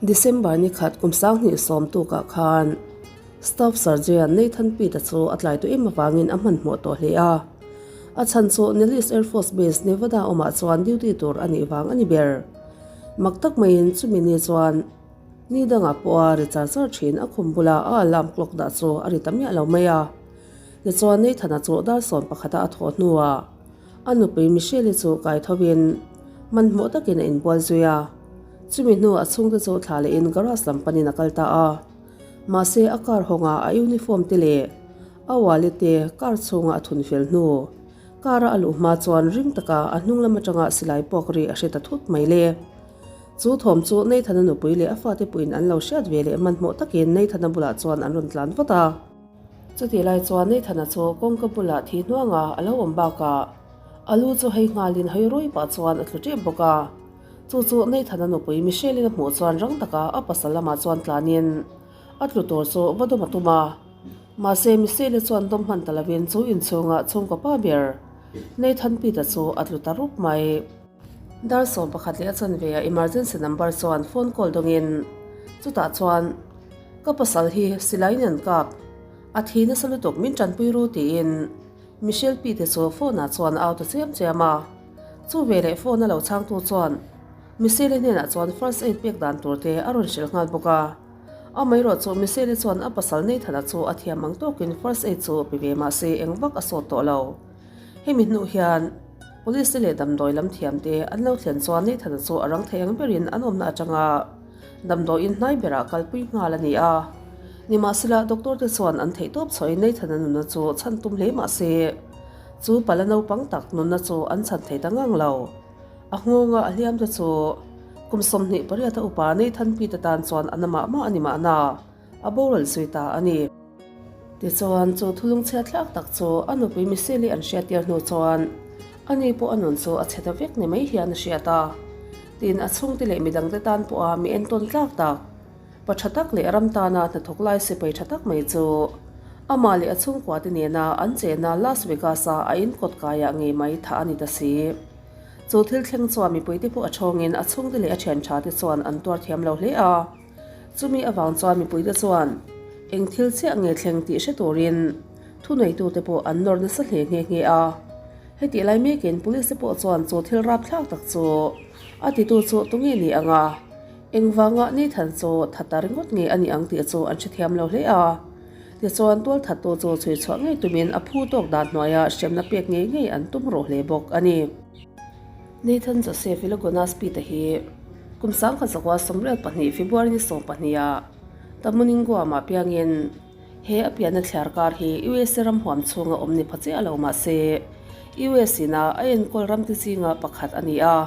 December ni khat kum 2010 tukah khan Staff Sergeant Nathan Pitt-a chu a tlai tawh em avangin a hmanhmawh tawh hle a. A chhan chu Nellis Air Force Base, Nevada awmah chuan duty tur a nih vang a ni ber. Mak tak maiin chumi ni chuan ni dangah pawha ri char char thin a khum bula a alarm clock dah chu a ri ta miah lo mai a. Tichuan Nathan-a chu dar sawm pakhata a thawh hnuah a nupui Michelle-i chu kai thovin hmanhmawh takin a inbual zui a. Chumi hnuah a chhungte chu thla lehin garage lam panin a kal ta a. Mahse a car hawnga a uniform te leh a wallet te car chhunga a thun fel hnu car a a luh hma chuan ring taka a hnung lam atanga silai puak ri a hre ta thut mai le. Chu thawm chu Nathan-a nupui leh a fate puiin an lo hriat ve leh hmanhmawh takin Nathan-a bulah chuan an rawn tlan vat a. Chutih lai chuan Nathan-a chu kawngka bulah thi hnuanga a lo awm bakah a lu chu hei nghalin hawi rawi pah chuan a tlu tep bawk a. Chu chu Nathan-a nupui Michelle-in a hmuh chuan rang taka a pasal lamah chuan tlanin a tlu tur chu va dawm a tum a. Mahse Michelle-i chuan dawm hman ta lovin chu inchhungah chhungkaw pa ber Nathan Pete-a chu a tlu ta rup mai. Dar 11 leh a chanve a emergency number chuan phone call dawngin chutah chuan Ka pasal hi silaiin an kap, a thi nasa lutuk min tanpui ru tiin Michelle Pete-a chu phone-ah chuan a au ta chiam chiam a. Chu veleh phone a lo chhangtu chuan Michelle-i hnenah chuan first aid pek dan tur te a rawn hrilh nghal bawk a. Amaherawh chu Michelle-i chuan a pasal Nathan-a chu a thiam ang tawkin first aid chu pe ve mah se eng vak a sawt tawh lo. Hemi hnuh hian Police te leh damdawi lam thiam te an lo thlen chuan Nathan-a chu a rang thei ang berin an awmna atanga damdawiin hnai berah kalpui nghal a ni a. Nimahsela doctor te chuan an theihtawp chhuahin Nathan-a nunna chu chhan tum hle mah se chu pala naupang tak nunna chu an chhan thei ta ngang lo. A nghawnga a hliam te chu kum 28 a upa Nathan Pete tan chuan a na mah mah a ni mahna a boral zui ta a ni. Tichuan chu thulung chhiat thlak tak chu a nupui Michelle-i an hriattir hnu chuan ani pawh a nun chu a chhe ta vek ni mai hian a hriat a. Tin, a chhungte leh midangte tan pawha mi entawn tlak tak, Pa tha tak leh ram tana hnathawk lai sipai tha tak mai chu amah leh a chhungkuate nena an chena Las Vegas-a a in kawt kaiah ngei mai thah a ni ta si. Chu thil thleng chuan mipuite pawh a thawngin a chhungte leh a thian thate chuan an tuar thiam lo hle a. Chumi avang chuan mipuite chuan eng thil chiah nge thleng tih hre turin thuneitute pawh an nawr nasa hle nghe nghe a. Hetih lai mekin police te pawh chuan chu thil rapthlak tak chu a titu chu tunge ni ang a? Engvanga Nathan chu that ta ringawt nge a nih ang tih chu an hrethiam lo hle a. Tichuan tualthattu chu chhui chhuah ngei tumin a phu tawk dan hnuaia hremna pek ngei ngei an tum rawh hle bawk a ni. Nathan Joseph Ilagonas Pita hi kum 1992 February ni 12 ah Tamuning Guam-ah piangin he a pianna thliar kar hi USA ram huam chhunga awm ni pha chiah lo mah se US ina a enkawl ramte zinga pakhat a ni a.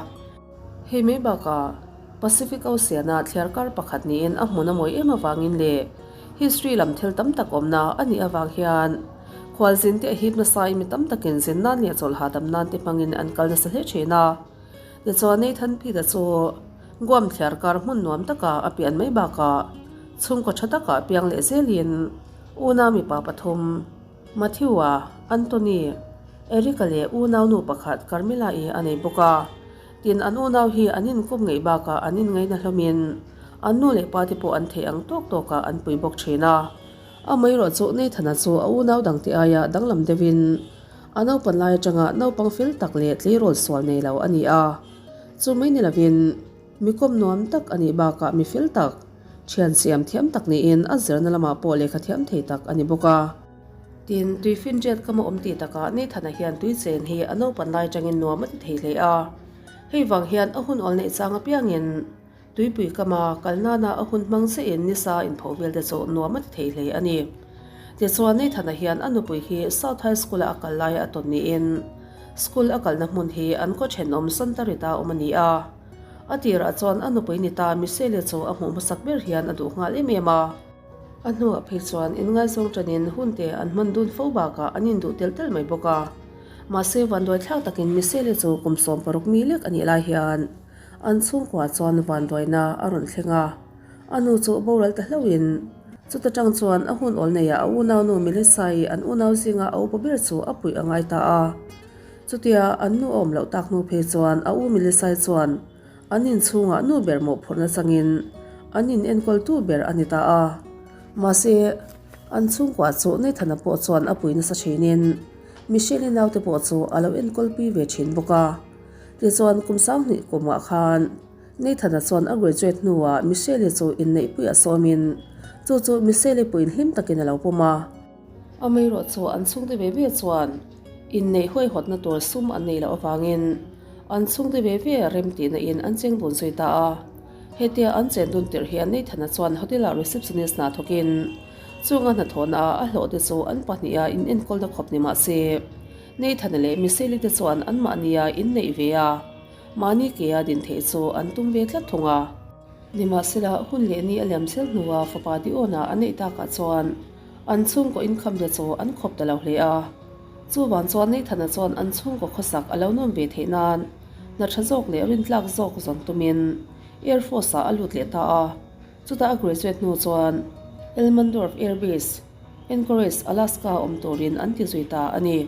Hei mai bakah Pacific Ocean-a thliar kar pakhat niin a hmun a mawi em avangin leh history lam thil tam tak awmna a nih avang hian khualzin te a hip nasain mi tam takin zin nan leh chawlh hahdam nan te hmangin an kal nasa hle thin a. Tichuan Nathan Pete-a chu Guam thliar kar hmun nuam taka a pian mai bakah chhungkaw tha takah piang leh zelin unau mipa pathum Matthew-a, Anthony, Eric-a leh unaunu pakhat Carmela-i a nei bawk a. Tin, an unau hi an inkup ngeih bakah an inngaihna hlawmin an nu leh pate pawh an theih ang tawk tawkah an pui bawk thin a. Amaherawh chu Nathan-a chu a unau dangte aia danglam deuhin a naupan lai atanga naupang fel tak leh tleirawl sual nei lo a ni a. Chu mai ni lovin mi kawm nuam tak a nih bakah mi fel tak, thian siam thiam tak niin a zirna lamah pawh lehkha thiam thei tak a ni bawk a. Tin, tui finriat ka mawm tih takah Nathan-a hian tui chen hi a naupan lai atangin nuam a ti thei hle a. Hei vang hian a hun awl neih chang apiangin tuipui kama kal nana a hun hmang zehin nisa inpho vel te chu nuam a ti thei hle a ni. Tichuan, Nathan-a hian a nupui hi South High School-a a kal laia a tawn niin school a kalna hmun hi an khaw thenawm Santa Rita awm a ni a. A tirah chuan a nupui ni ta Michelle chu a hmuh hmasak ber hian a duh nghal em em a. A hnuah phei chuan inngaizawng tanin hunte an hman dun fo bakah an induh tel tel mai bawk a. Mahse vanduaithlak takin Michelle chu kum 16 mi lek a nih lai hian an chhungkua chuan vanduaina a rawn thleng a. A nu chu boral ta hlauhin chuta tang chuan a hun awl neiah a unaunu Melissa-i an unau zinga a upa ber chu a puih a ngai ta a. Chutia an nu a awm loh tak hnu phei chuan a u Melissa-i chuan an inchhungah nu ber mawhphurhna changin. An in enkawltu ber a ni ta a. Mahse, an chhungkua chu Nathan-a pawh chuan a pui nasa thinin Michelle-i naute pawh chu a lo enkawlpui ve thin bawk a. Tichuan, kum 2000 kumah khan Nathan-a chuan a graduate hnuah Michelle-i chu inneihpuiah sawmin chu chu Michelle-i puiin hlim takin a lo pawm a. Amaherawh chu an chhungte ve ve chuan inneih huaihawtna tur sum an nei loh avangin an chhungte ve ve rem tihna in an cheng dun zui ta a. Hetia an chen dun tirh hian Nathan-a chuan hotel-ah receptionist hna thawkin chunga hnathawhna ah a hlawhte chu an pahniha in enkawlna khawp ni mah se Nathan-a leh Michelle-i te chuan anmahnia inneih ve a. Mahni kea din theih chu an tum ve tlat thung a. Nimahsela, hun leh ni a liam zel hnua fapa Diona a neih takah chuan an chhungkaw inkhamte chu an khawp ta lo hle a. Chuvang chuan Nathana chuan an chhungkaw khawsak a lo nawm ve theih nan hna tha zawk leh rintlak zawk zawn tumin Air Force-ah a lut leh ta a. Chutah a graduate hnu chuan Elmendorf Air Base, Anchorage, Alaska awm turin an ti zui ta a ni.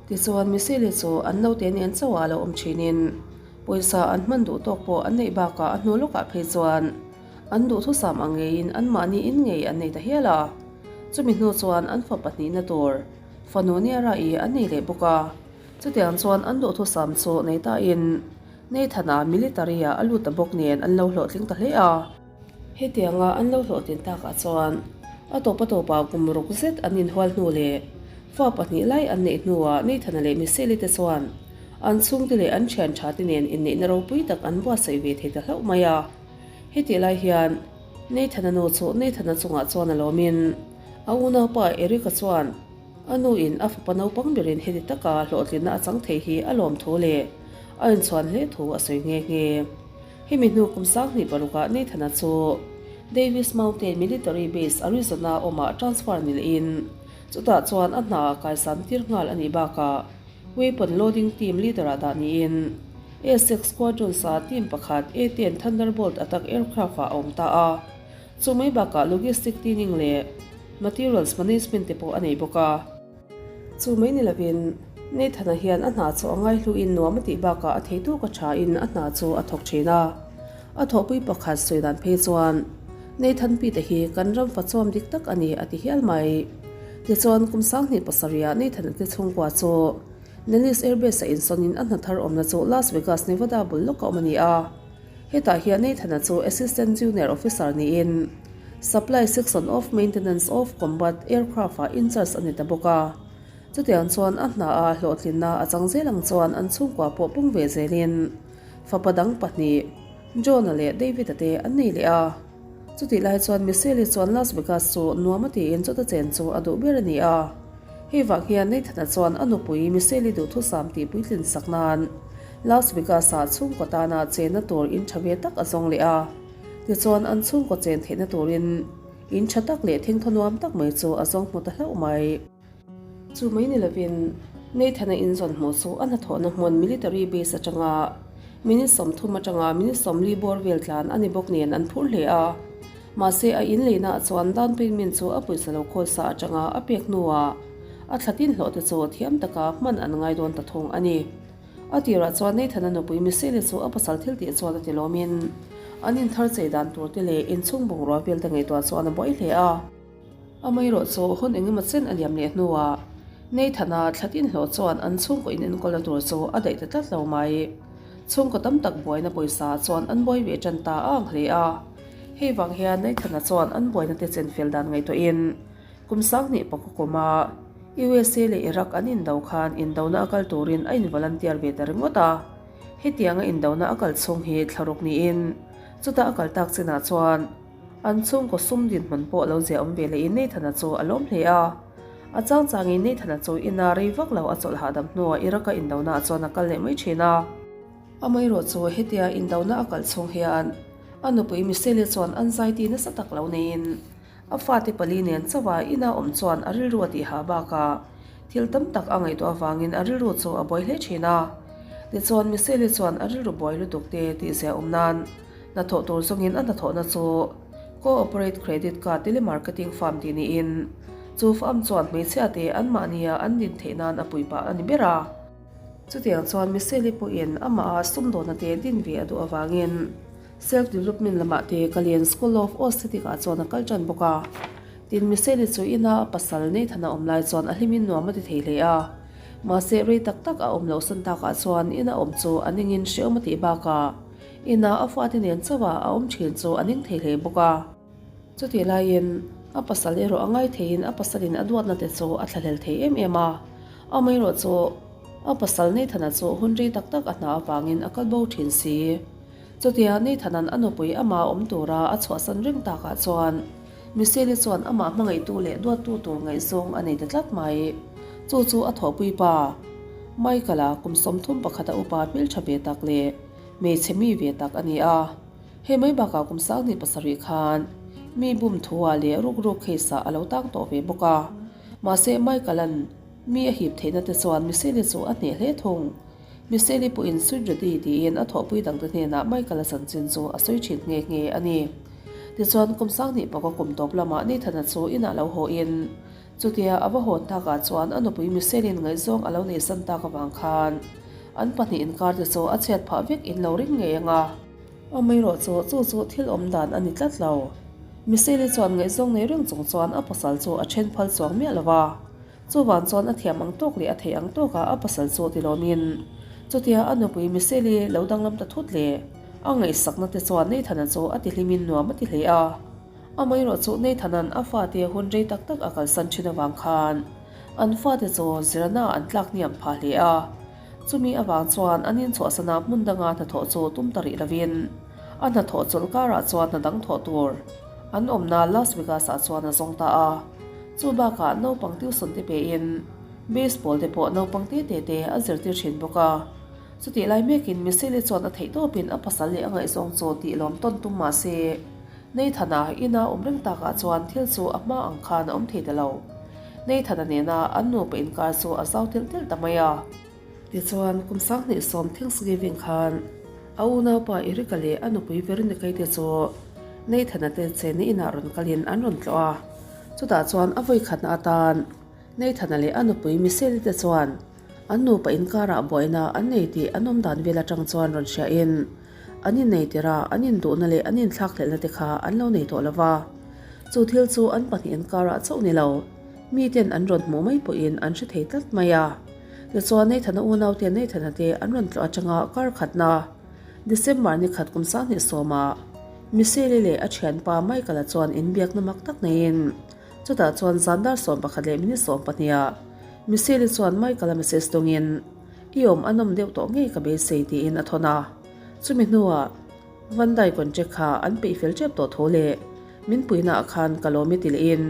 Tichuan, Michelle chu an naute nen chauh ah lo awm thinin pawisa an hman duh tawk pawh an neih bakah a hnu lawkah phei chuan an duhthusam ang ngeiin anmahni in ngei an nei ta hial a. Chumi hnu chuan an fa pahnihna tur fanu Niara-i an nei leh bawk a. Chutiang chuan an duhthusam chu nei tain Nathan-a military-ah a lut ta bawk nen an lo hlawhtling ta hle a. Hetianga an lo hlawhtlin takah chuan a tawp a tawpah kum ruk zet an inhual hnu leh fa pahnih lai an neih hnuah Nathan-a leh Michelle-i te chuan an chhungte leh an thian tha te nen inneihna ropui tak an buatsaih ve thei ta hlauh mai a. Hetih lai hian Nathan-a nu chu Nathan-a chungah chuan a lawmin a unaupa Eric-a chuan a nu in a fapa naupang berin heti taka hlawhtlinna a chang thei hi a lawm thu leh a inchhuan hle thu a sawi nghe nghe. Hemi hnu kum 2006 ah Nathan-a chu Davis Mountain Military Base, Arizona awmah transfer ni lehin chutah chuan a hna kaisan tir nghal a nih bakah Weapon Loading Team leader-ah dah niin A-6 Squadrons-a team pakhat A-10 Thunderbolt attack aircraft-ah a awm ta a. Chu mai bakah logistic teaming leh materials management te pawh a nei bawk a. Chu mai ni lovin Nathan-a hian a hna chu a ngaihluin nuam a tih bakah a theitu ka thain a hna chu a thawk thin a. A thawhpui pakhat sawi dan phei chuan Nathan Pete hi kan ram fachawm dik tak a ni a ti hial mai. Tichuan kum 2007 ah Nathan-a te chhungkua chu Nellis Air Base-a insawnin a hna thar awmna chu Las Vegas, Nevada bul lawka awm a ni a. Hetah hian Nathan-a chu Assistant Junior Officer niin Supply Section of Maintenance of Combat Aircraft-ah in-charge a ni ta bawk a. Chutiang chuan a hna a hlawhtlinna a chang zel ang chuan an chhungkua pawh pung ve zelin fapa dang pahnih, John-a leh David-a te an nei leh a. Chutih lai chuan Michelle-i chuan Las Vegas chu nuam a tiin chuta chen chu a duh ber a ni a. Hei vang hian Nathan-a chuan a nupui Michelle-i duhthusam tih puitlin sak nan Las Vegas-ah chhungkaw tana chenna tur in tha ve tak a zawng leh a. Tichuan an chhungkaw chen theihna turin in tha tak leh thengthaw nuam tak mai chu a zawng hmu ta hlauh mai. Chu mai ni lovin Nathan-a inzawn hmuh chu a hnathawhna hmun military base atanga minute 30 atanga minute 40 bawr vel tlan a ni bawk nen an phur hle a. Mahse a inleihnaah chuan down payment chu a pawisa lo khawl sa atanga a pek hnuah a thlatin hlawh te chu thiam taka hman an ngai dawn ta thung a ni. A tirah chuan Nathan-a nupui Michelle-i chu a pasal thil tih chuan a ti lawmin an inthar chei dan tur te leh inchhung bungrua vel te ngaihtuah chuan a buai hle a. Amaherawh chu hun engemaw chen a liam leh hnuah Nathan-a thlatin hlawh chuan an chhungkaw in enkawlna tur chu a daih ta tlat lo mai. Chhungkaw tam tak buaina pawisa chuan an buai ve tan ta a ang hle a. Hei vang hian Nathan-a chuan an buaina te chen fel dan ngaihtuahin kum 2000 kuma USA leh Iraq an indo khan indona a kal turin a involunteer ve ta ringawt a. Hetianga indona a kal chhung hi thlaruk niin chutah a kal tak chinah chuan An chhungkaw sum dinhmun pawh lo zia awm ve lehin Nathan-a chu a lawm hle a. A chang changin Nathan-a chu ina rei vak lo a chawlh hahdam hnuah Iraq-a indonaah chuan a kal leh mai thin a. Amaherawh chu hetia indona a kal chhung hian a nupui Michelle-i chuan anxiety nasa tak lo neiin a fate pali nen chauha ina awm chuan a rilru a tihah bakah thil tam tak a ngaihtuah avangin a rilru chu a buai hle thin a. Tichuan Michelle-i chuan a rilru buai lutuk te tihzia awm nan Hnathawh tur zawngin a hnathawhna chu Co-operate Credit Card Telemarketing Firm tih niin, chu firm chuan hmeichhia te anmahnia an din theih nan a pui pah a ni ber a. Chutiang chuan Michelle-i pawhin amaha sumdawhna te din ve a duh avangin. Self development lamah te kalin School of Aesthetic ah chuan a kal tan bawk a. Tin, Michelle-i chu ina a pasal Nathan-a awm lai chuan a hlimin nuam a ti thei hle a. Mahse, rei tak tak a awm loh san takah chuan ina awm chu a ningin hrehawm a tih bakah ina a fate nen chauh a a awm thin chu a ning thei hle bawk a. Chutih laiin a pasal erawh a ngai theiin a pasalin a duatna te chu a thlahlel thei em em a. Amaherawh chu a pasal Nathan-a chu hun rei tak tak a hna avangin a kal bo thin si. Chutia Nathan-a'n a nupui amah awm tura a chhuahsan reng takah chuan Michelle-i chuan amah hmangaihtu leh duattu tur ngaihzawng a nei ta tlat mai. Chu chu a thawhpui pa, Michael-a kum 31 a upa hmeltha ve tak leh hmeichhe mi ve tak a ni a. Hei mai bakah kum 27 khan mi bum thua leh rukruk case ah a lo tang tawh ve bawk a. Mahse Michael-a'n mi a hip theihna te chuan Michelle-i chu a hneh hle thung. Michelle-i pawhin Sweet Ready tiin a thawhpui dangte hnenah Michael-a chanchin chu a sawi thin nghe nghe a ni. Tichuan kum 30 paka kum tawp lamah Nathan-a chu inah lo hawhin chutia a va hawn takah chuan a nupui Michelle-in ngaihzawng a lo neisan tak avang khan an pahnih inkar te chu a chhiat phah vek in lo ring ngei ang a. Amaherawh chu chu chu thil awm dan a ni tlat lo. Michelle-i chuan ngaihzawng nei reng chung chuan a pasal chu a then phal chuang miah lo va. Chuvan chuan a thiam ang tawk leh a theih ang tawkah a pasal chu ti lawmin chutia a nupui Michelle-i lo danglam ta thut leh a ngaihsakna te chuan Nathan-a chu a ti hlimin nuam a ti hle a. Amaherawh chu Nathan-a'n a fate hun rei tak tak a kalsan thin avang khan an fate chu zirna an tlak hniam phah hle a. Chumi avang chuan an inchhuahsana hmun danga hnathawh chu tum ta rih lovin a hnathawh chawlh karah chuan hna dang thawh tur an awmna Las Vegas-ah chuan a zawng ta a. Chu bakah naupang tuition te pein baseball te pawh naupang te te te a zirtir thin bawk a. Chutih lai mekin Michelle-i chuan a theih tawpin a pasal leh a ngaihzawng chu tih lawm tawn tum mah se Nathan-a ina awm reng takah chuan thil chu a hma ang khan a awm thei ta lo. Nathan-a nena an nupa inkar chu a zau telh telh ta mai a. Tichuan, kum 2010 Thanksgiving khan a unaupa Eric-a leh a nupui Veronica-i te chu Nathan-a te chenna inah rawn kalin an rawn tlawh a. Chutah chuan a vawikhatna atan Nathan-a leh a nupui Michelle-i te chuan an nupa inkarah buaina an nei tih an awm dan vel atang chuan rawn hriahin an innei tirh a, an induhna leh an inthlakhlelhna te kha an lo nei tawh lo va. Chu thil chu an pahnih inkarah chauh ni lo, miten an rawn hmuh mai pawhin an hre thei tlat mai a. Tichuan Nathan-a unaute Nathan-a te an rawn tlawh atanga kar khatna December ni khat kum 2010 ah Michelle-i leh a thianpa Michael-a chuan inbiakna mak tak neiin chutah chuan zan dar 11 leh minute 12 ah Michelle-i chuan Michael-a message dawngin I awm a nawm deuh tawh ngei ka beisei tiin a thawn a. Chumi hnuah Van Dyke contract kha an peih fel tep tawh tho leh min puihnaah khan ka lawm i ti lehin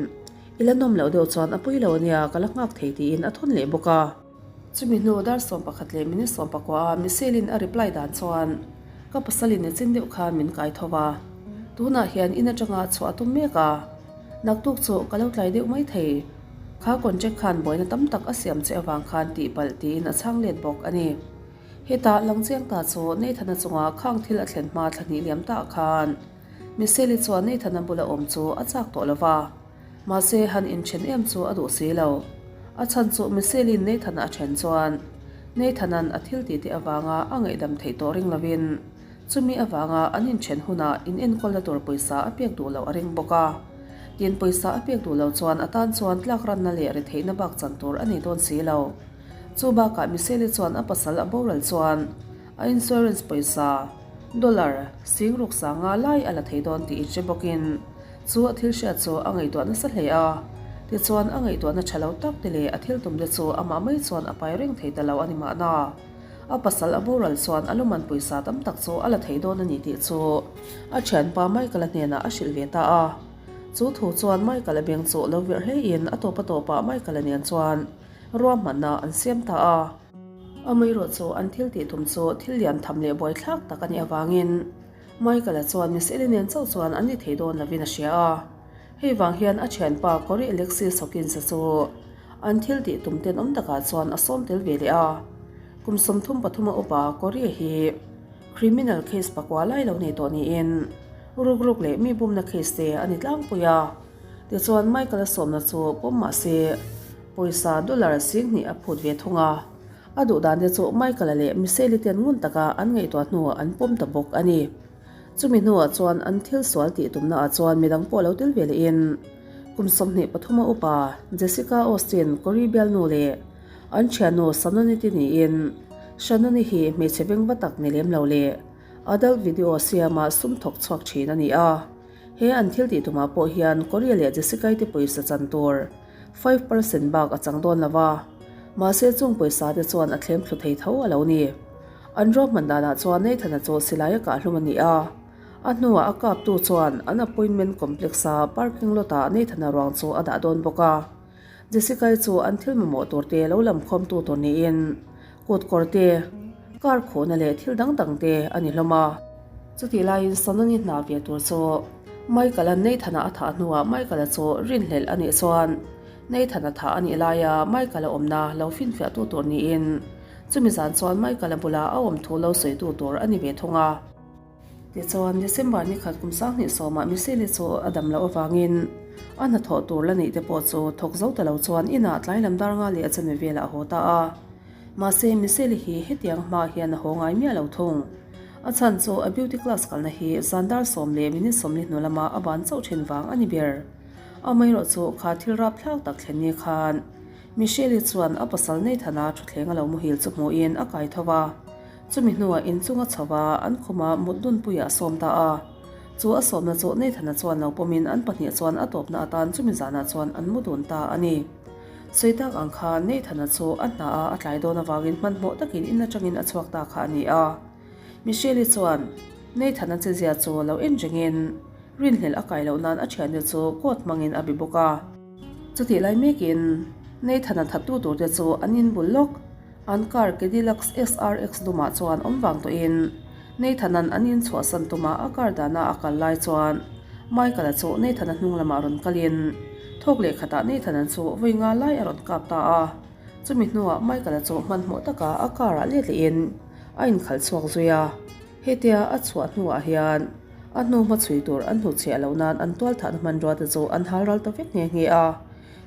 I la nawm loh deuh chuan a pui lo ania ka la nghak thei tiin a thawn leh bawk a. Chumi hnu dar 11 leh minute 19 a Michelle-in a reply dan chuan ka pasalin i chin deuh khan min kai tho va, tunah hian in atanga chhuah a tum mek a, naktuk chu ka lo tlai deuh mai thei. Kha contract khan buaina tam tak a siam che avang khan tihpalh tiin a chhang let bawk a ni. Hetah Langchiang ta chu Nathan-a chunga khang thil a thlen hma thla hnih liam tah khan Michelle-i chuan Nathan-a bula awm chu a chak tawh lo va, mahse han inthen em chu a duh si lo. A chhan chu Michelle-i'n Nathan-a a then chuan Nathan-a'n a thil tih te avanga a ngaihdam theih tawh ring lovin chumi avanga an inthen hunah inenkawlna tur pawisa a pek duh loh a ring bawk a. Tin, pawisa a pek duh loh chuan a tan chuan tlak ranna leh retheihna bak chan tur a nei dawn si lo. Chu bakah Michelle-i chuan a pasal a boral chuan a insurance pawisa dollar 6000 sanga lai a la thei dawn tih inhre bawkin chu a thil hriat chu a ngaihtuah nasa hle a. Tichuan a ngaihtuahna tha lo tak te leh a thil tum te chu amah mai chuan a pai reng thei ta lo a ni mahna. A pasal a boral chuan a luman pawisa tam tak chu a la thei dawn a ni tih chu a thianpa Michael-a hnenah a hrilh ve ta a. Chu thu chuan Michael-a beng chu lo virh hleiin a tawp a tawpah Michael-a nen chuan ruahmanna an siam ta a. Amaherawh chu an thil tih tum chu thil lian tham leh buaithlak tak a nih avangin Michael-a chuan Miss Ellie nen chauh chuan an ni thei dawn lovin a hria a. Hei vang hian a thianpa Corey Alexis Hawkins-a chu an thil tih tum tenawm takah chuan a sawm tel ve leh a. Kum 33 a upa Corey hi criminal case pakua lai lo nei tawh niin rukruk leh mi bumna case te a ni tlangpui a. Tichuan Michael-a sawmna chu pawm mah se pawisa dollar 2000 a phut ve thung a. A duh dan te chu Michael-a leh Michelle-i ten ngun taka an ngaihtuah hnuah an pawm ta bawk a ni. Chumi hnuah chuan an thil sual tih tumna ah chuan midang pawh lo tel ve lehin kum 23 a upa Jessica Austin Corey bialnu leh an thiannu Shannon-i te niin Shannon-i hi hmeichhe vengva tak ni lem lo leh adult video siama sum thawk chhuak thin a ni a. He an thil tih tumah pawh hian Corey leh Jessica-i te pawisa chan tur 5% bak a chang dawn lo va, mahse chung pawisa te chuan a thlem thlu thei tho a lo ni. An ruahman danah chuan Nathan-a chu silai a kah hlum a ni a, a hnuah a kaptu chuan an appointment complex-a parking lot-ah Nathan-a ruang chu a dah dawn bawk a. Jessica-i chu an thil mamawh tur te lo lam khawmtu tur niin kut kawr te, car khuhna leh thil dang dang te a ni hlawm a. Chutih laiin Sononi hna ve tur chu Michael-a Nathan-a a thah hnuah Michael-a chu rinhlelh a nih chuan Nathan-a thah a nih laia Michael-a awmna lo finfiahtu tur niin Chumi zan chuan Michael-a bula a awm thu lo sawitu tur a ni ve thung a. Tichuan, December ni khat kum 2010 ah Michelle-i chu a dam loh avangin a hnathawh tur la neih te pawh chu thawk zo ta lo chuan inah tlai lam dar nga leh a chanve velah a haw ta a. Mahse, Michelle-i hi hetiang hmaah hian a haw ngai miah lo thung. A chhan chu a beauty class kalna hi zan dar sawm leh minute 40 hnu lama a ban chauh thin vang a ni ber. Amaherawhchu kha thil rapthlak tak thlen ni khan Michelle-i chuan a pasal Nathan-a thutthleng a lo muhil chu hmuhin a kai tho va. Chumi hnuah inchung a chho va, an khuma mut dunpuiah a sawm ta a. Chu a sawmna chu Nathan-a chuan lo pawmin an pahnih chuan a tawpna atan chumi zanah chuan an mu dun ta a ni. Sawi tak ang khan Nathan-a chu a hnaah a tlai dawn avangin hmanhmawh takin in atangin a chhuak ta kha a ni a. Michelle-i chuan Nathan-a chezia chu lo en rengin rinhlelh a kai loh nan a thiante chu coat hmangin a be bawk a. Chutih lai mekin Nathan-a thattu turte chu an inbul lawk. An car Cadillac SRX dumah chuan awm vang tawhin Nathan-a'n an inchhuahsan tuma a car dana a kal lai chuan Michael-a chu Nathan-a hnung lamah rawn kalin thawk leh khatah Nathan-a chu vawi nga lai a rawn kap ta a. Chumi hnuah Michael-a chu hmanhmawh taka a car-ah let lehin a inkhalh chhuak zui a. Hetia a chhuah hnuah hian a hnu hmachhui tur an hnuchhiah loh nan an tualthahna hmanrua te chu an hal ral ta vek nghe nghe a.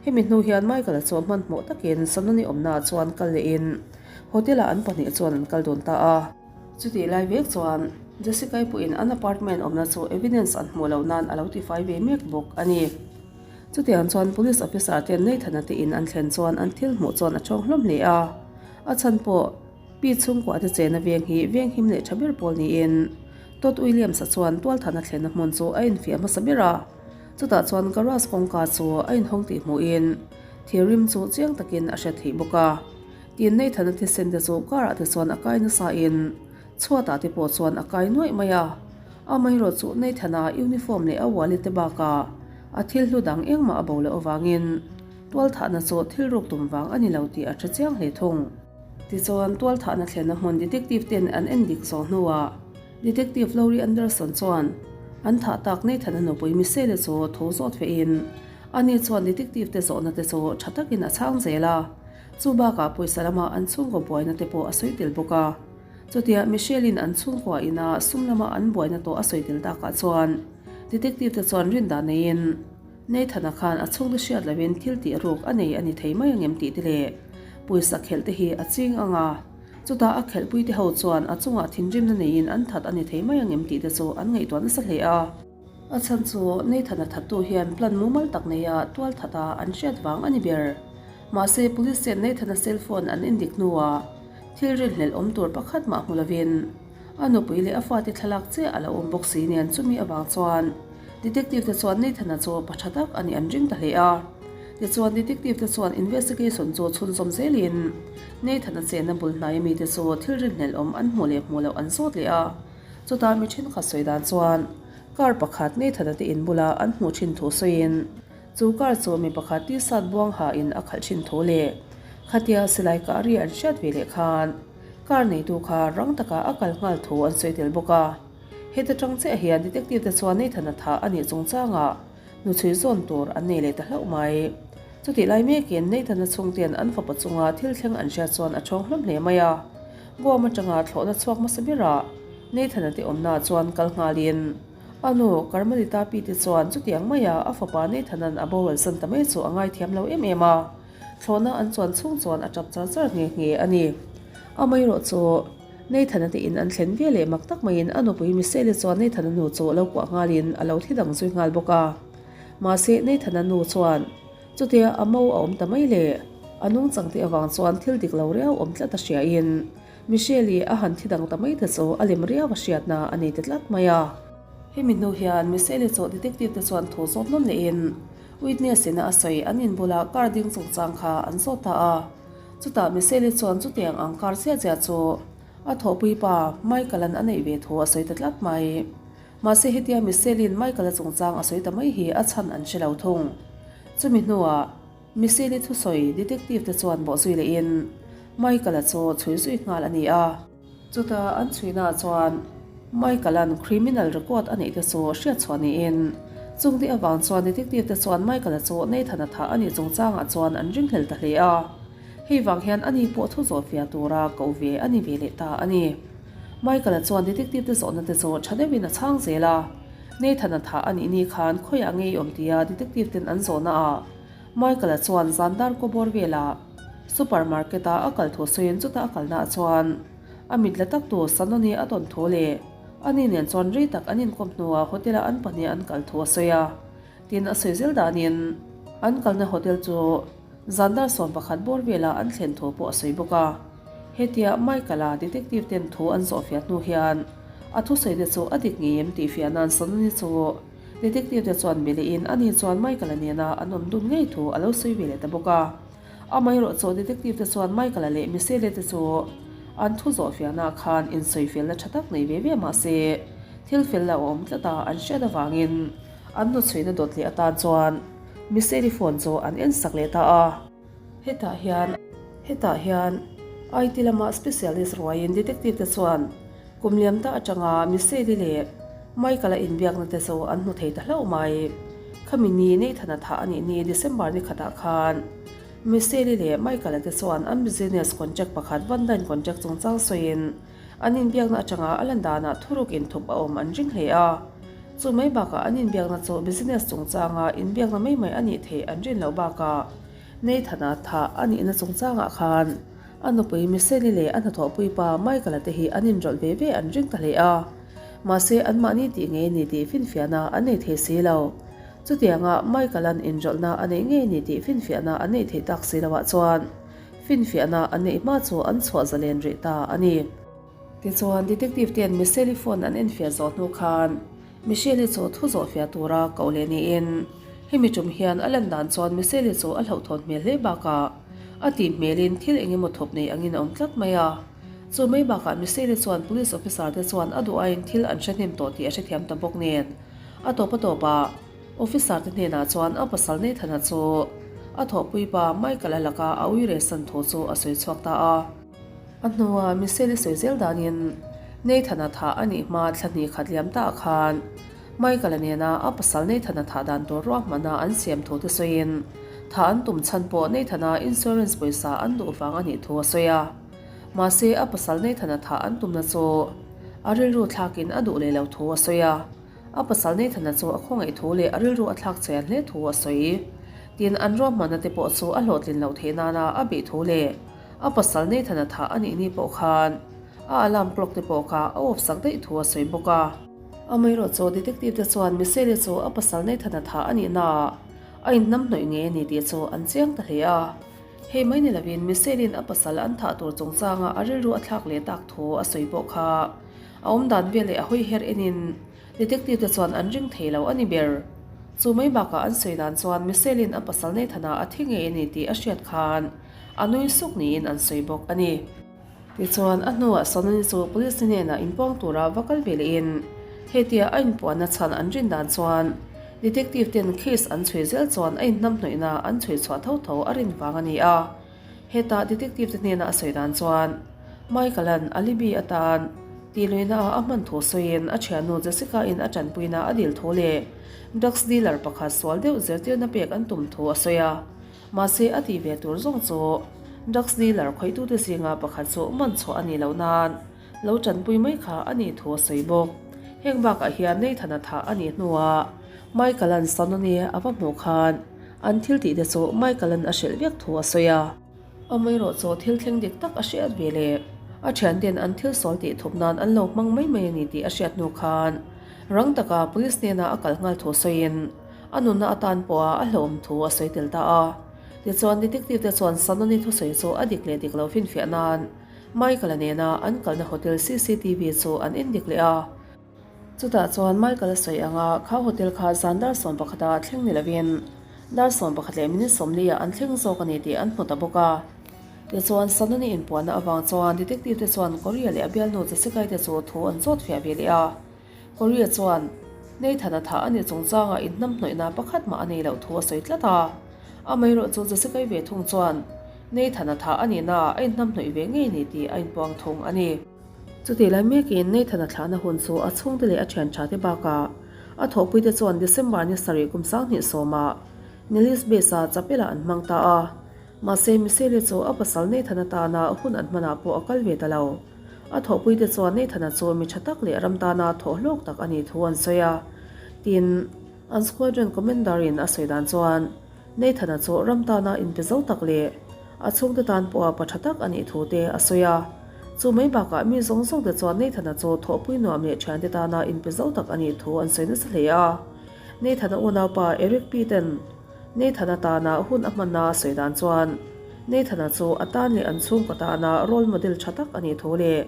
Hemi hnu hian Michael-a chu hmanhmawh takin Sanoni awmnaah chuan kal lehin hotel-ah an pahnih chuan an kal dun ta a. Chutih lai vek chuan Jessica-i pawhin an apartment awmna chu evidence an hmuh loh nan a lo tifai ve mek bawk a ni. Chutiang chuan police officer ten Nathan-a te in an thlen chuan an thil hmuh chuan a chawng hlawm hle a, a chhan pawh Pi chhungkua te chena veng hi veng him leh tha ber pawl niin Todd Williams-a chuan tualthana thlenna hmun chu a infiah hmasa ber a. Chutah chuan garage kawngka chu a inhawng tih hmuhin thirrim chu chiang takin a hre theih bawk a. Tin, Nathan-a thisen te chu car-ah te chuan a kai nasain chhuatah te pawh chuan a kai nuaih mai a. Amaherawh chu Nathan-a uniform leh a wallet te bakah a thil hlu dang engmah a bo loh avangin tualthahna chu thil ruk tum vang a ni lo tih a hre chiang hle thung. Tichuan, tualthahna thlenna hmun detective ten an en dik zawh hnuah Detective Lori Anderson chuan an thah tak Nathan-a nupui Michelle chu tho zawt fehin ani chuan detective te zawhna te chu tha takin a chhang zel a, chu bakah pawisa lama an chhungkaw buaina te pawh a sawi tel bawk a. Chutia Michelle-in an chhungkua ina sum lama an buaina tawh a sawi tel takah chuan detective te chuan rindan neiin Nathan-a khan a chhungte hriat loin thil tih ruk a nei a ni thei mai angem tih te leh pawisa khelh te hi a ching ang a, chutah a khelhpui te ho chuan a chungah thinrimna neiin an that a ni thei mai angem tih te chu an ngaihtuah nasa hle a. A chhan chu Nathan-a thattu hian plan mumal tak neia tual that a an hriat vang a ni ber. Mahse police ten Nathan-a cell phone an endik hnuah thil rinhlelh awm tur pakhat mah hmu lovin A nupui leh a fate thlalak chiah a lo awm bawk si nen chumi avang chuan detective te chuan Nathan-a chu pa tha tak a nih an ring ta hle a. Tichuan detective te chuan investigation chu chhunzawm zelin Nathan-a chenna bul hnai ami te chu thil rinhlelh awm an hmuh leh hmuh loh an zawt leh a. Chutah mi thenkhat sawi dan chuan car pakhat Nathan-a te in bula an hmuh thin thu sawiin chu car chu mi pakhat t-shirt buang ha in a khalh thin thu leh khatia silai kah ri an hriat ve leh khan Car neitu kha rang taka a kal nghal thu an sawi tel bawk a. Heta tang chiah hian detective te chuan Nathan-a thah a nih chungchangah hnuchhui zawn tur an nei leh ta hlauh mai. Chutih lai mekin Nathan-a chhungte'n an fapa chunga thil thleng an hriat chuan a thawng hlawm hle mai a. Guam atanga thlawhna chhuak hmasa berah Nathan-a te awmnaah chuan kal nghalin a nu Carmelita pi te chuan chutiang maia a fapa Nathan-a'n a boral san ta mai chu a ngaithiam lo em em a. Thlawhna an chuan chhung chuan a tap char char nghe nghe a ni. Amaherawh chu. Nathan-a te in an thlen ve leh mak tak maiin a nupui Michelle-i chuan Nathan-a nu chu lo kuah nghalin a lo thi dang zui nghal bawk a. Mahse, Nathan-a nu chuan chutia a mo a awm ta mai le, a nungchang te avang chuan thil dik lo riau awm tlat a hriain Michelle-i a han thi dang ta mai te chu a lem riau a hriatna a nei ta tlat mai a. Hemi hnu hian Michelle-i chu detective te chuan thu zawt nawn lehin witness ina a sawi an in bula car ding chungchang kha an zawt ta a. Chutah Michelle-i chuan chutiang ang kar chiah chiah chu a thawhpui pa Michael-a'n a neih ve thu a sawi ta tlat mai. Mahse hetia Michelle-i'n Michael-a chungchang a sawi ta mai hi a chhan an hre lo thung. Chumi hnuah Michelle-i thusawi detective te chuan bawhzui lehin Michael-a chu chhui zui nghal a ni a. Chutah an chhuina chuan Michael-a'n criminal record a neih te chu hriat chhuah niin, chung te avang chuan detective te chuan Michael-a chu Nathan-a thah a nih chungchangah chuan an ringhlel ta hle a. Hei vang hian ani pawh thu zawh fia tura koh ve a ni ve leh ta a ni. Michael-a chuan detective te zawhna te chu tha deuhin a chhang zel a, Nathan-a thah a nih ni khan khawiah ngei awm tia detective ten an zawhna ah Michael-a chuan zan dar kawbawr velah Supermarket-a a kal thu sawiin chuta a kalnaah chuan a mit la tak tu Sanoni a tawn thu leh ani nen chuan rei tak an inkawm hnuah hotel-a an pahnih an kal thu a sawi a. Tin, a sawi zel danin an kalna hotel chu zan dar 11 bawr velah an thlen thu pawh a sawi bawk a. Hetia Michael-a detective ten thu an zawhfiah hnu hian a thusawi te chu a dik ngei em tih fiah nan Sanoni chu Detective te chuan be lehin ani chuan Michael-a nena an awm dun ngei thu a lo sawi ve leh ta bawk a. Amaherawh chu detective te chuan Michael-a leh Michelle te chu an thu zawh fiahnaah khan insawifelna tha tak nei ve ve mah se thil fel lo a awm tlat a an hriat avangin an hnuchhuihna dawt leh atan chuan Michelle-i phone chu an en sak leh ta a. Hetah hian hetah hian IT lama specialist ruaiin detective te chuan Kum liam ta atanga Michelle-i leh Michael-a inbiakna te chu an hmu thei ta hlauh mai. Khami ni Nathan-a thah a nih ni December ni khatah khan Michelle-i leh Michael-a te chuan an business contract pakhat Van Dyne contract chungchang sawiin an inbiakna atanga a lan danah thuruk inthup a awm an ring hle a. Chu mai bakah an inbiakna chu business chungchanga inbiakna mai mai a nih theih an rin loh bakah Nathan-a thah a nihna chungchangah khan A nupui Michelle-i leh a hnathawhpui pa Michael-a te hi an inrawlh ve ve an ring ta hle a. Mahse, anmahni tih ngei a ni tih finfiahna an nei thei si lo. Chutianga Michael-a'n inrawlhna a neih ngei a ni tih finfiahna an neih theih tak si loah chuan finfiahna an neih hma chu an chhuah zalen rih ta a ni. Tichuan, detective te'n Michelle-i phone an enfiah zawh hnu khan Michelle-i chu thu zawhfiah tura koh leh niin hemi tum hian a lan dan chuan Michelle-i chu a hlauhthawn hmel hle bakah a tih hmelin thil eng emaw thawp nei angin a awm tlat mai a. Chu mai bakah Michelle-i chuan police officer te chuan a duh aiin thil an hre hnem tawh tih a hrethiam ta bawk nen a tawp a tawpah officer te hnenah chuan a pasal Nathan-a chu a thawhpui pa Michael-a laka a uiresan thu chu a sawi chhuak ta a. A hnua Michelle-i sawi zel danin Nathan-a thah a nih hma thla hnih khat liam ta ah khan Michael-a nena a pasal Nathan-a thah dan tur ruahmanna an siam thu te sawiin thah an tum chhan pawh Nathan-a insurance pawisa an duh vang a nih thu a sawi a. Mahse a pasal Nathan-a thah an tumna chu a rilru thlakin a duh leh lo thu a sawi a. A pasal Nathan-a chu a khawngaih thu leh a rilru a thlak chhian hle thu a sawi. Tin, an ruahmanna te pawh chu a hlawhtlin loh theih nana a beih thu leh A pasal Nathan-a thah a nih ni pawh khan a alarm clock te pawh kha a off sak daih thu a sawi bawk a. Amaherawh chu detective te chuan Michelle-i chu a pasal Nathan-a thah a nih naah a inhnam hnawih ngei a ni tih chu an chiang ta hle a. Hei mai ni lovin Michelle-i'n a pasal an thah tur chungchanga a rilru a thlak leh tak thu a sawi pawh kha a awm dan vel leh a hawi her enin detective te chuan an ring thei lo a ni ber. Chu mai bakah an sawi dan chuan Michelle-i'n a pasal Nathan-a a thi ngei a ni tih a hriat khan A nui suk niin an sawi bawk a ni. Tichuan, a hnuah Sonani chu police hnenah inpuang tura va kal ve lehin hetia a inpuanna chhan an rin dan chuan detective ten case an chhui zel chuan a inhnamhnawihna an chhui chhuah tho tho a rin vang a ni a. Hetah detective te hnena a sawi dan chuan Michael-a'n alibi atan tihluihna ah a hman thu sawiin a thiannu Jessica-in a tanpuina a dil thu leh drugs dealer pakhat sual deuh zirtirna pek an tum thu a sawi a. Mahse a tih ve tur zawng chu drugs dealer khawihtute zinga pakhat chu man chhuah a nih loh nan lo tanpui mai kha a nih thu a sawi bawk. Heng bakah hian Nathan-a thah a nih hnuah Michael-a'n Sanoni a va hmuh khan an thil tih te chu Michael-a'n a hrilh vek thu a sawi a. Amaherawh chu thil thleng dik tak a hriat ve leh. A thianten an thil sawl tih thup nan an lo hmang mai mai a ni tih a hriat hnu khan rang taka police hnena a kal nghal thu sawiin a nunna atan pawha a hlauhawm thu a sawi tel ta a. Tichuan detective te chuan Sanoni thusawi chu a dik leh dik lo finfiah nan Michael-a nena an kalna hotel cctv chu an endik leh a. Chutah chuan Michael a sawi ang a, kha hotel kha zan dar 11 ah thleng ni lovin dar 11 leh minute 40 ah an thleng zawk a ni tih an hmu ta bawk a. Tichuan Sanoni inpuanna avang chuan detective te chuan Korea leh a bialnu Jessica-i te chu thu an zawt fiah ve leh a. Korea chuan Nathan-a thah a nih chungchangah inhnamhnawihna pakhat mah a nei loh thu a sawi tlat a. Amaherawh chu Jessica-i ve thung chuan Nathan-a thah a nihnaah a inhnamhnawih ve ngei ni tih a inpuang thung a ni. Chutih lai mekin Nathan-a thlahna hun chu a chhungte leh a thian tha te bakah a thawhpuite chuan December ni sarih kum 2010 ah Nellis Base-a chapel-ah an hmang ta a. Mahse, Michelle-i chu a pasal Nathan-a tana hun an hmanah pawh a kal ve ta lo. A thawhpuite chuan Nathan-a chu mi tha tak leh ram tana thawh hlawk tak a nih thu an sawi a. Tin, an squadron commander-in a sawi dan chuan Nathan-a chu ram tana inpe zo tak leh a chhungte tan pawha pa tha tak a nih thu te a sawi a. Chu mai bakah mi zawng zawng te chuan Nathan-a chu thawhpui nuam leh thiante tana inpe zo tak a nih thu an sawi nasa hle a. Nathan-a unaupa Eric P ten Nathan-a tana hun a hmanna a sawi dan chuan Nathan-a chu a tan leh an chhungkaw tana role model tha tak a nih thu leh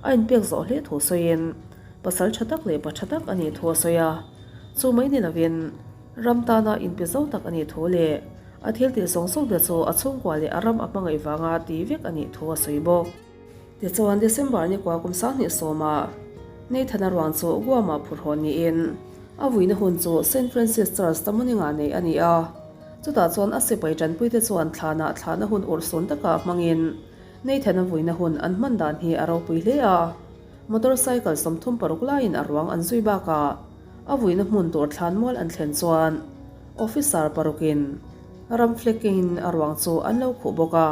a inpek zawh hle thu sawiin pasal tha tak leh pa tha tak a nih thu a sawi a. Chu mai ni lovin ram tana inpe zo tak a nih thu leh A thil tih zawng zawng te chu a chhungkua leh a ram a hmangaih vanga ti vek a nih thu a sawi bawk. Tichuan, December ni kua kum 2010 ah Nathan-a ruang chu Guam-ah phurhawn niin a vuina hun chu Saint Francis Church Tamuning-ah neih a ni a. Chutah chuan a sipai tanpuite chuan thlanah thlahna hun urhsun taka hmangin Nathan-a vuina hun an hman dan hi a ropui hle a. Motorcycle 36 laiin a ruang an zui bakah a vuina hmun tur thlan mual an thlen chuan Officer parukin ram flag-in a ruang chu an lo khuh bawk a,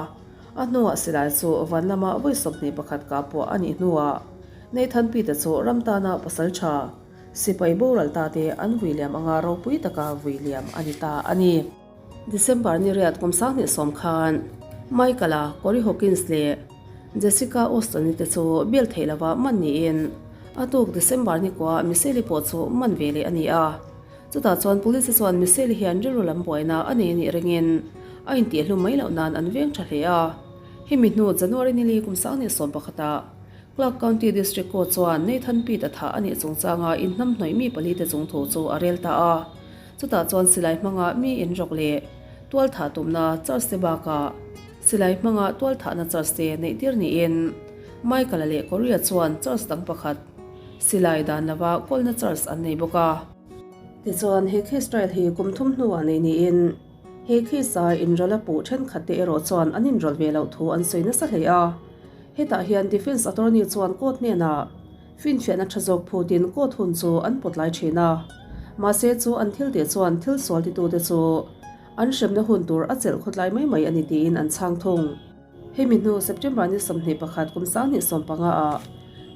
a hnuah silai chu van lama vawi 21 kah puah a nih hnuah Nathan Pete chu ram tana pasal tha sipai boral ta te an vui liam anga ropui taka vui liam a ni ta a ni. December ni riat kum 2010 khan Michael-a Corey Hawkins leh Jessica Austin-i te chu bial theih lova man niin a tuk December ni kuah Michelle-i pawh chu man ve leh a ni a. Chutah chuan Police chuan Michelle hian rilru lam buaina a nei a nih ringin a intihhlum mai loh nan an veng tha hle a. Hemi hnu January nili kum 2011 ah Clark County District Court chuan Nathan Pitt a thah a nih chungchanga inhnamhnawih mi pali te chung thu chu a rel ta a. Chutah chuan silai hmanga mi inrawk leh tual thah tumna charge te bakah silai hmanga tual thahna charge te neih tir niin Michael-a leh Corey-a chuan charge dang pakhat silai dan lova kawlna charge an nei bawk a. Tichuan, he case trial hi kum thum hnuah nei niin, he case-a inrawlh a puh thenkhat te erawh chuan an inrawlh ve loh thu an sawi nasa hle a. Hetah hian defence attorney chuan court hnenah finfiahna tha zawk phutin court hun chu an pawt lai thin a. Mahse chu an thil tih chuan thil sual titute chu an hremna hun tur a chelh khawtlai mai mai a ni tiin an chhang thung. Hemi hnu September ni 21 kum 2015 ah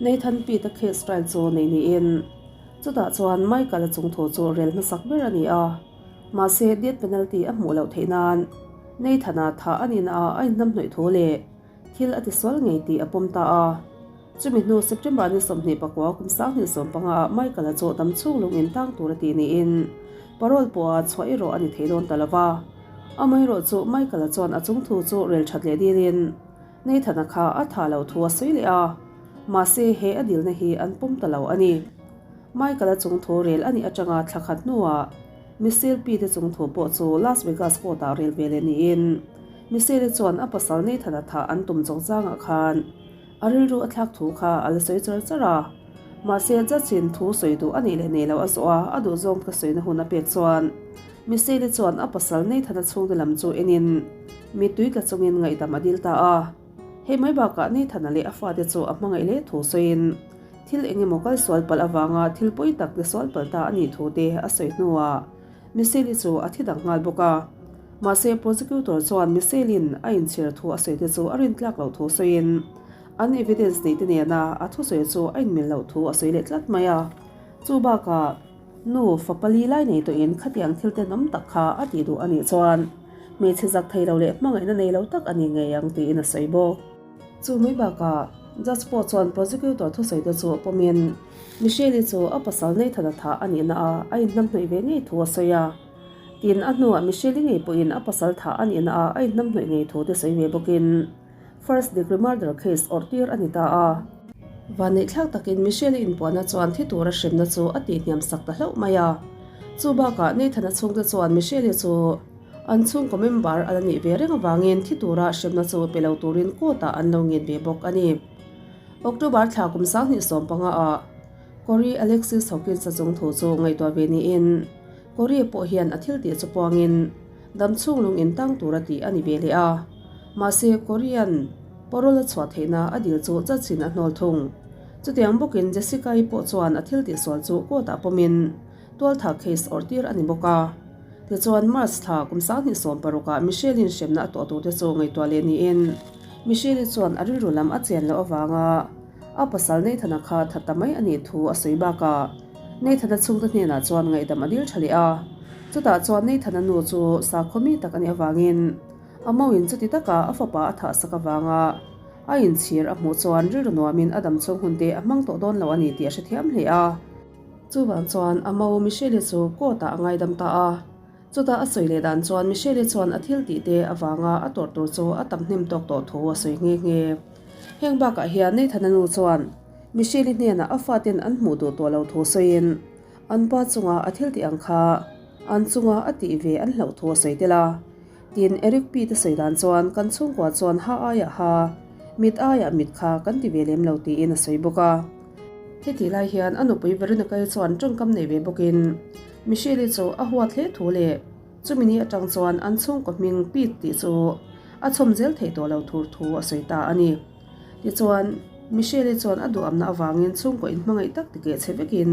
Nathan Pitt-a case trial chu nei niin, Chutah chuan Michael-a chung thu chu rel hmasak ber a ni a, mahse death penalty a hmuh loh theih nan Nathan-a thah a nihna ah a inhnamhnawih thu leh thil a tisual ngei tih a pawm ta a. Chumi hnu September ni 29 kum 2015 ah Michael-a chu dam chhung lung in tang tur a tih niin parole pawha chhuah erawh a ni thei dawn ta lo va. Amaherawh chu Michael-a chuan a chung thu chu rel that leh dilin Nathan-a kha a thah loh thu a sawi leh a. Mahse, he a dilna hi an pawm ta lo a ni. Michael-a chung thu rel a nih atanga thla khat hnuah Michelle P-te chung thu pawh chu Las Vegas court-ah rel ve leh niin Michelle-i chuan a pasal Nathan-a thah an tum chungchangah khan a rilru a thlak thu kha a la sawi char char a. Mahse, judge-in thu sawi duh a nih leh nei loh a zawh a, a duh zawng ka sawina hun a pek chuan Michelle-i chuan a pasal Nathan-a chhungte lam chu enin mittui tla chungin ngaihdam a dil ta a. Hei mai bakah Nathan-a leh a fate chu a hmangaih hle thu sawiin thil eng emaw kal sual palh avanga thil pawi tak te sual palh ta a nih thu te a sawi hnuah Michelle-i chu a thi dang nghal bawk a. Mahse prosecutor chuan Michelle-in a inchhir thu a sawi te chu a rintlak loh thu sawiin an evidence neih te nena a thusawi chu a inmil loh thu a sawi leh tlat mai a. Chu bakah Nu, fa pali lai nei tawhin khatiang thil tenawm tak kha a tih duh a nih chuan hmeichhe zak thei lo leh hmangaihna nei lo tak a ni ngei ang tiin a sawi bawk. Chu mai bakah Judge pawh chuan prosecutor thusawi te chu pawmin Michelle-i chu a pasal Nathan-a thah a nihna a a inhnamhnawih ve ngei thu a sawi a. Tin, a hnuah Michelle-i ngei pawhin a pasal thah a nihna a a inhnamhnawih ngei thu te sawi ve bawkin first degree murder case awrh tir a ni ta a. Vanneihthlak takin Michelle-i inpuahna chuan thi tura hremna chu a tihhniam sak ta hlauh mai a. Chu bakah Nathan-a chhungte chuan Michelle-i chu an chhungkaw member a la nih ve reng avangin thi tura hremna chu pe lo turin court-ah an lo ngen ve bawk a ni. October thla kum 2015 ah Corey Alexis Hawkins-a chung thu chu ngaihtuah ve niin Corey pawh hian a thil tih chu puangin Damchhung lung in tang tura tih a ni ve leh a. Mahse, Korean parole a chhuah theihna a dil chu judge in a hnawl thung. Chutiang bawkin Jessica-i pawh chuan a thil tihsual chu court-ah pawmin tualthah case awrh tir a ni bawk a. Tichuan, March thla kum 2016 ah Michelle-in hremna a tuah turte chu ngaihtuah leh niin Michelle-i chuan a rilru lam a chen loh avanga a pasal Nathan-a kha that ta mai a nih thu a sawi bakah Nathan-a chhungte hnenah chuan ngaihdam a dil tha leh a. Chutah chuan Nathan-a nu chu sakhaw mi tak a nih avangin a mauin chuti taka a fapa a thah sak avanga a inchhir a hmuh chuan rilru nuamin a dam chhung hunte a hmang tawh dawn lo a ni tih a hrethiam hle a. Chuvang chuan a mau Michelle-i chu court-ah a ngaidam ta a. Chutah a sawi leh dan chuan Michelle-i chuan a thil tih te avanga a tawrh tur chu a tam hnem tawk tawh thu a sawi nghe nghe. Heng bakah hian Nathan-a nu chuan Michelle-i hnenah a faten an hmuh duh tawh lo thu sawiin an pa chunga a thil tih ang kha an chunga a tih ve an hlauh thu a sawi tel a. Tin, Eric Pete-a sawi dan chuan kan chhungkua chuan ha aiah ha, mit aiah mit kha kan ti ve lem lo tiin a sawi bawk a. Heti lai hian a nupui Veronica-i chuan tawngkam nei ve bawkin Michelle-i chu a huat hle thu leh chumi ni atang chuan an chhungkaw hming Pete tih chu a chhawm zel theih tawh lo tur thu a sawi ta a ni. Tichuan, Michelle-i chuan a duhamna avangin chhungkaw inhmangaih tak tikeh che vekin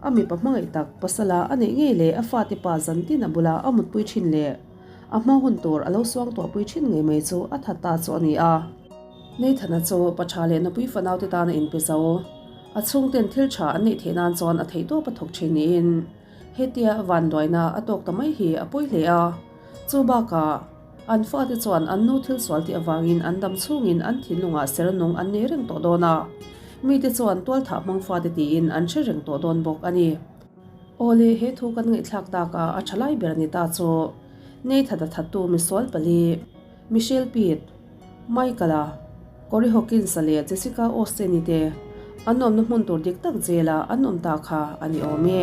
a mipa hmangaih tak pasala a neih ngei leh a fate pa zantin a bula a mutpui thin leh a hma hun tur a lo suang tuahpui thin ngei mai chu a that ta chu a ni a. Nathan-a chu pa tha leh nupui fanaute tan a inpe zo. A chhungten thil tha an neih theih nan chuan a theihtawp a thawk thin niin hetia vanduaina a tawk ta mai hi a pawi hle a. Chu bakah an fate chuan an nu thil sual tih avangin an dam chhungin an thinlungah ser nung an nei reng tawh dawn a, mite chuan tualthah hmang fate tiin an hre reng tawh dawn bawk a ni. Awle, he thu kan ngaihthlak takah a tha lai ber a ni ta chu Nathan-a thattu misual pali Michelle Pitt, Michael-a, Corey Hawkins-a leh Jessica Austin-i te an awmna hmun tur dik tak zela an awm ta kha a ni awm e.